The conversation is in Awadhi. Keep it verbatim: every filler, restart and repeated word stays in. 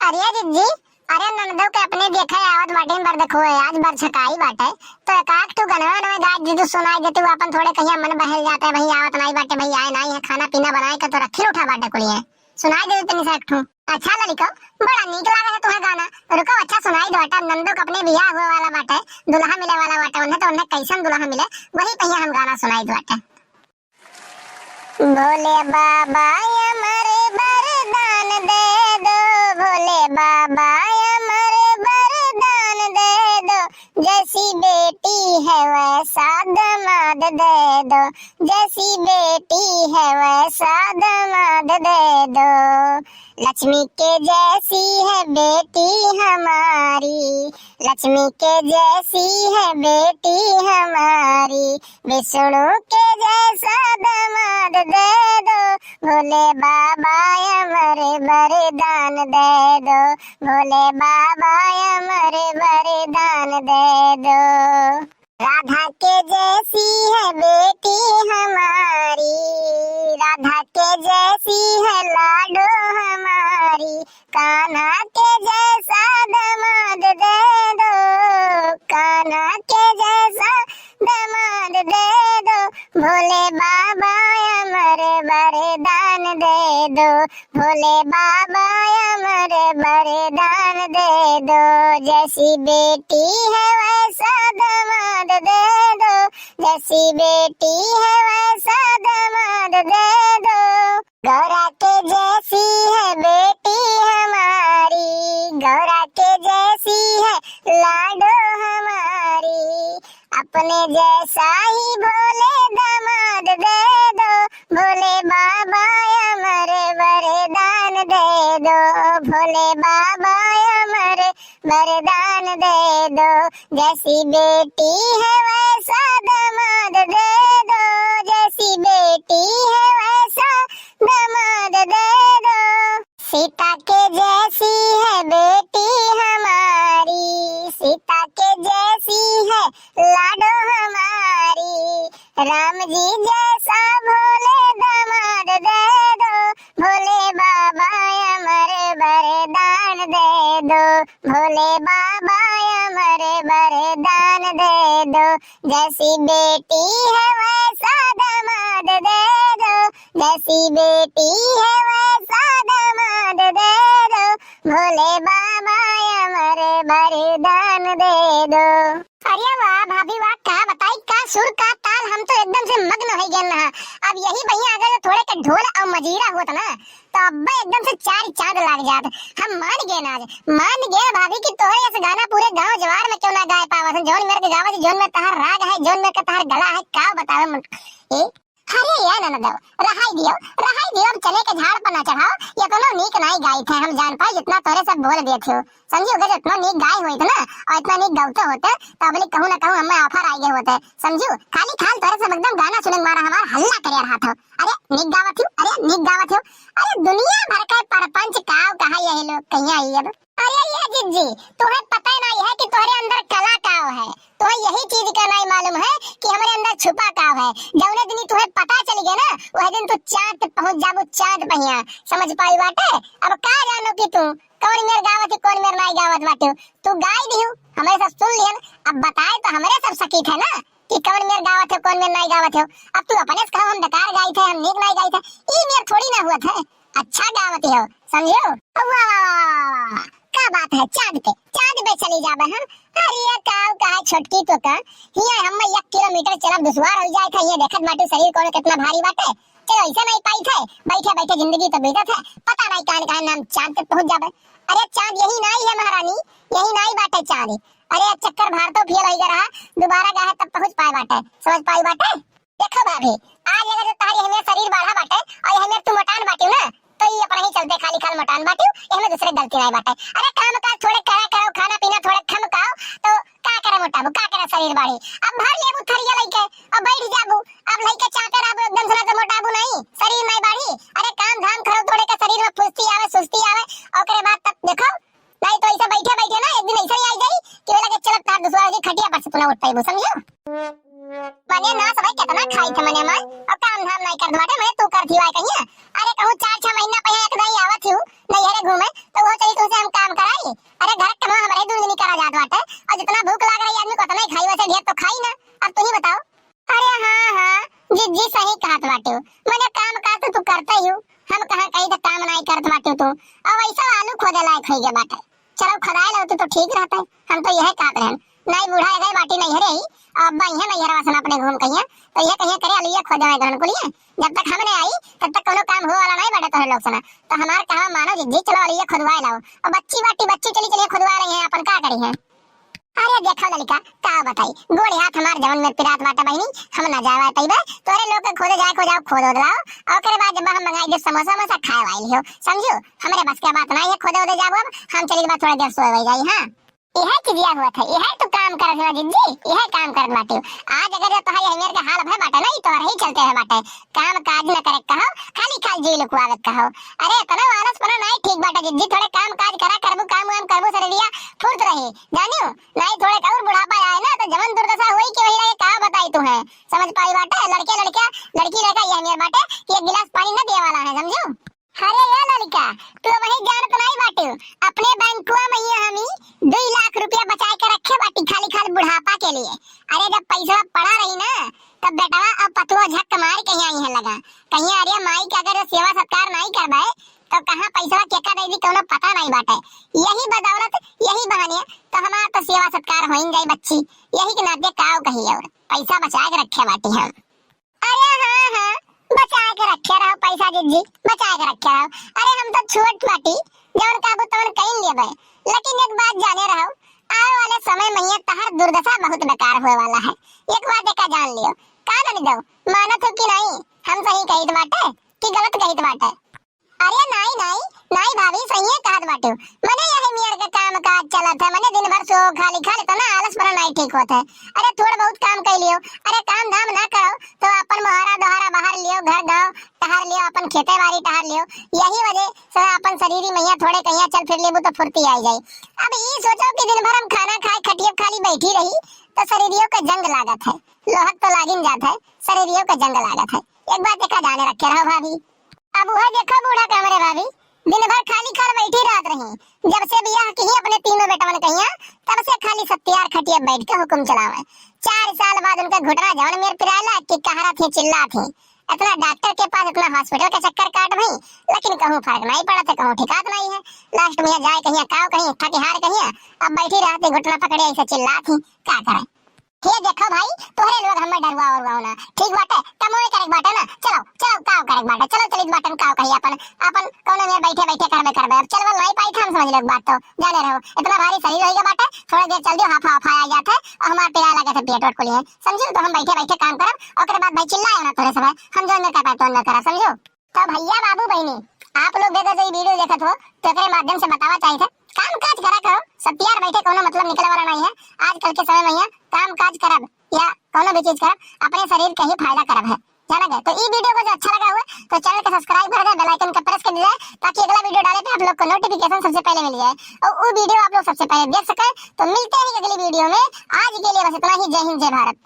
अरे जिज्जी, अरे ननदो के अपने देखे आवत बाटे, बर देखो है, आज बर छकाई बाटे, तो एक आध ठो गनवा नवे गाय दीदू सुनाई देती, वो अपन थोड़े कहिया मन बहल जाते, भाई आवत नाई बाटे, भाई आए नाई है, खाना पीना बनाए के तो रखी उठा बाटे कुलिए, सुनाई देती तनी सा एक ठो। अच्छा ललिको, बड़ा नीक लागे है तुम्हें गाना, रुको अच्छा सुनाई दो बाटे, ननदो के अपने बियाह हुए वाला बाटे, दुल्हा मिले वाला बाटे, उन्हें तो उन्हें कैसन दुल्हा मिले, वही कहिया हम गाना सुनाई दो बाटे। भोले बाबा अमर वरदान दे दो, भोले बाबा अमर वरदान दे दो, जैसी बेटी है वैसा दामाद दे दो, जैसी बेटी है वैसा दामाद दे दो। लक्ष्मी के जैसी है बेटी हमारी, लक्ष्मी के जैसी है बेटी हमारी, विष्णु के जैसा दामाद दे दो, भोले बाबा अमर वरदान दे दो, भोले बाबा अमर वरदान दे दो। राधा के जैसी है बेटी हमारी, राधा के जैसी है लाडो हमारी, कान्हा के जैसा दामाद दे दो, कान्हा के जैसा दामाद दे दो, भोले बाबा अमर वरदान दे दो, भोले बाबा अमर वरदान दे दो, जैसी बेटी है वैसा दामाद दे दो, जैसी बेटी है वैसा दामाद दे दो। गौरा के जैसी है बेटी हमारी, गौरा के जैसी है लाडो हमारी, अपने जैसा ही भोले दामाद दे दो, भोले बाबा अमर वरदान दे दो, भोले बाबा अमर वरदान दे दो, जैसी बेटी है वैसा दामाद दे दो, जैसी बेटी है वैसा दामाद दे दो। सीता के जैसी है बेटी हमारी, सीता के जैसी है लाडो हमारी, राम जी जैसा भोले दामाद दे दो, भोले बाबा अमर वरदान दे दो, भोले बाबा अमर वरदान दे दो, जैसी बेटी है वैसा दामाद दे दो, जैसी बेटी है वैसा दामाद दे दो, भोले बाबा अमर वरदान दे दो। अरे वाह भाभी वाह, का बताई, का सुर, का ताल, हम तो एकदम से मग्न होइ गए ना। अब यही बहिया अगर थोड़े के ढोल और मजीरा होत ना, तो अब्बे एकदम से चार चांद लाग जात। हम मान गए ना आज, मान गए भाभी कि तोहरे ऐसे गाना पूरे गांव जवार में क्यों ना गाए पावत है। जौन मेर के गावत है, जौन मेर तहार राग है, जौन मेर के तहार गला है, का बतावे मन। ए? अरे या ननदो, रहाई दियो, रहाई दियो, अब चने के झाड़ पर ना चढ़ाओ। ये कोनो नीक नाई गाइत है, हम जान पाई जितना तोरे सब बोल दिए थे। समझी हो गए, जितना नीक गाए हुए थे ना, और इतना नीक गावते होते, तो अबले कहूँ ना कहूँ हमें offer आए गए होते। समझू, खाली खाल तोरे सब एकदम गाना सुने के मारा हमार हल्ला करे रहा था। अरे नीक गावत हो, अरे नीक गावत हो। अरे दुनिया भर का परपंच काव कहा ये लोग, कहीं आई अब। अरे ये जिज्जी, तुहे पता ही नहीं है कि तोहरे अंदर कला काव है। तुहे यही चीज का नहीं मालूम है कि हमरे अंदर छुपा काव है। जौने दिन तुहे पता चली गया ना, वह दिन तू चांद पे पहुंच जाबू, चांद पहिया। समझ पाई बाटे? अब का जानो कि तू कौन मेर गावत है, कौन मेर नहीं गावत बाटे। तू गाई दिहू, हमरे सब सुन लियन। अब बताए तो हमरे सब सकीत है ना कि कौन मेर गावत हो, कौन मेर नहीं गावत हो। अब तू अपने से कहो हम बेकार गाई थे, हम नीक नहीं गाई थे, ई मेर थोड़ी ना हुआ थे। अच्छा गावत हो, समझो? वाह, वाह, वाह, वाह, वाह, वाह। का बात है, चांद पे, चांद पे चली जाबे हम। अरे ये काव कहा छोटकी तो का, हिया हम एक किलोमीटर चलब दुश्वार हो जाए था। ये देखत बाटू शरीर कोनो कितना भारी बाटे। चलो ऐसे नहीं पाई थे, बैठे बैठे जिंदगी तो बीतत है, पता नहीं कहाँ कहाँ नाम चांद पे पहुंच जाबे। अरे चांद यही नहीं है महारानी, यही नहीं बाटे चांद। अरे चक्कर भारतो फेल हो गया रहा, दोबारा गए तब पहुंच पाए बाटे, समझ पाई बाटे। देखो भाभी, आज अगर जो तारी हमें शरीर बाढ़ा बाटे और ये हमें तू मोटान बाटियो ना, तो ये अपने ही चलते खाली खाल मोटान बाटियो, ये हमें दूसरे गलती नहीं बाटे। अरे काम काज थोड़े करा करो, खाना पीना थोड़े कम खाओ, तो का करे मोटाबू, का करे शरीर बाढ़ी। अब भर लेबू थरिया लइके और बैठ जाबू, अब लइके चाहते रहबू एकदम से ना तो मोटाबू नहीं, शरीर नहीं बाढ़ी। अरे काम धाम करो थोड़े का शरीर में फुर्ती आवे, सुस्ती आवे, ओकरे बाद तब देखो नहीं तो ऐसे बैठे बैठे ना एक दिन ऐसे ही आ जाई कि वो लगे चलत तार दूसरा की खटिया पर से तू ना उठ पाइबू, समझो? मने ना सब कितना खाई थे मने मैं, और काम धाम नहीं करत बाटे, मने तू करत ही वाय कहिया। अरे कहूँ चार छह महीना पहले एक दाई आवत ही हूँ, नहीं हरे घूमे, तो वो चली तुमसे हम पैसा आलू खोदे लायक होइ गए बाटे। चलो खोदाए लाओ तो, तो ठीक रहता है, हम तो यह कहत रहन। नाई बूढ़ा गए बाटी नैहरे ही, अब अब्बा इहे नैहरवा से अपने घूम कहिया, तो यह कहिया करे अलुइया खोदे में ग्रहण को लिए, जब तक हम नहीं आई तब तक कोनो काम हुआ वाला नहीं बाटे तोहरे लोग से ना। तो हमार कहा मानो जिज्जी, चलो अलुइया खोदवाए लाओ। और बच्ची बाटी, बच्ची चली चलिए खोदवा रही है, अपन का करी है। अरे देखो ललिका, का बताई, गोड़े हाथ हमार जवन में पिरात बाटे बहिनी, हम ना जावा पइबे। तोरे लोग के खोदे जाए, खो जाओ, खोद ओद लाओ, और ओकरे बाद जब हम मंगाई दे समोसा वमोसा खाए वाली हो, समझू। हमरे बस के बात ना है खोदे ओदे जाबो, अब हम चली बा थोड़ा देर सोए वही जाई। हाँ, यह चीजिया हुआ था, यह तो काम करत है जिज्जी, यह काम करत बाटे। आज अगर जो तोहरे यह मेर के हाल भय बाटे ना, ई तोहरे ही चलते है बाटे। काम काज न करे कहो, खाली खाली जी लुकवावे कहो। अरे इतना आलस पना नहीं ठीक बाटे जिज्जी, थोड़े काम काज करा करबू, काम वाम करबू, शरीरिया फुर्त रही, जानियो। नहीं थोड़े और बुढ़ापा आए ना तो जवन दुर्दशा होई कि वही रहे, का बताई तू है। समझ पाई बाटे, लड़के लड़के, लड़की लड़का यह मेर बाटे कि एक गिलास पानी न दिए वाला है, समझू। अरे ये लड़का, तू वही जानत नहीं बाटे, अपने बैंकुआ में ये हमी दो लाख रुपया बचाए के रखे बाटी खाली खाली बुढ़ापा के लिए। अरे जब पैसा पड़ा रही ना, तब बेटवा अब पतुआ झक मार कहीं आई है लगा, कहीं अरे माई के अगर सेवा सत्कार नहीं करबे तो कहाँ पैसा केका दे दी, कोनो पता नहीं बाटे। यही बदौलत, यही बहाने तो हमार तो सेवा सत्कार हो ही जाई बच्ची। यही के नाते काव कही और पैसा बचाए के रखे बाटी हम। अरे हाँ, हाँ, बचाए के रखे रहो पैसा जिज्जी, बचाए के रखे रहो। अरे हम तो छोट बाटी, जवन कहबू तवन कइन लेबे, लेकिन एक बात जाने रहो, आवे वाले समय में ये तहर दुर्दशा बहुत बेकार होए वाला है। एक बात एका जान लियो, का जानी दो, मानत हो कि नहीं, हम सही कहित बाटे कि गलत कहित बाटे? अरे नाई, नाई, नाई भाभी, सहिए कहत बाटू। मने यही मेर के काम काज चलत है, मने दिन भर सो खाली खाली, इतना आलस पना नाई ठीक होत है। अरे थोड़ बहुत काम कर लियो, अरे काम धाम ना करो तो अपन मोहारा दोहारा बाहर लियो, घर गाँव टहर लियो, अपन खेते बाड़ी टहर लियो। यही वजह से अपन शरीर मैया थोड़े कहिया चल फिर लेबू तो फुर्ती आई जाई। अब ई सोचो कि दिन भर हम खाना खाए खटिया खाली बैठी रही तो शरीरियों का जंग लागत है, लोहक तो लागिन जात है, शरीरियों का जंग लागत है। एक बात एका जाने रखे रहो भाभी। अब वह देखो बूढ़ा का हमरे भाभी दिन भर खाली खाल बैठी रहत रही। जब से बियाह की ही अपने तीनों बेटवन कहिया, तब से खाली सत्यार खटिया बैठ के हुकुम चलावे। चार साल बाद उनका घुटना जवन मेर पिराला कि कहरा थी, चिल्ला थी। इतना डॉक्टर के पास, इतना हॉस्पिटल के चक्कर काट भई, लेकिन कहूँ फर्क नहीं पड़त है, कहूँ ठिकात नहीं है। लास्ट में जाए कहिया काव कहीं, थकी हार कहिया, अब बैठी रहती घुटना पकड़े ऐसे चिल्ला थी, का करे? हे देखो भाई, तोहरे लोग हमें डरुआ उरुआओ ना, ठीक बाटे? कमोए करे के बाटे ना, चलो, चलो, काव करे के बाटे, चलो, चलित बाटन काव कही अपन, अपन कौनो में बैठे बैठे करबे करबे, अब चलवल नहीं पाई था, हम समझ लो एक बात तो, जाने रहो, इतना भारी शरीर होइगा बाटे, थोड़ा देर चल दियो, हाफा हाफा आ जात है, और हमार पिराए लगे थे पेट वोट कुलिए, समझो? तो हम बैठे बैठे काम करब, ओकरे बाद भाई चिल्लाए ना तोरे सब, हम जौन में कर पाए तौन में करब, समझो? तो भैया बाबू बहिनी, आप लोग अगर जो ई वीडियो देखत हो तो एकरे माध्यम से बतावा चाहित है, काम काज करा करो, सत्यार बैठे कोनो मतलब निकले वाला नहीं है। आजकल के समय में यहाँ काम काज करब या कोनो भी चीज करब, अपने शरीर के ही फायदा करब है, जाना गए। तो ई वीडियो को जो अच्छा लगा हुआ तो चैनल का सब्सक्राइब कर दे, बेल आइकन का प्रेस कर दीजिए, ताकि अगला वीडियो डाले पे आप लोग को नोटिफिकेशन सबसे पहले मिल जाए और वो वीडियो आप लोग सबसे पहले देख सकें। तो मिलते हैं अगली वीडियो में, आज के लिए बस इतना ही। जय हिंद, जय भारत।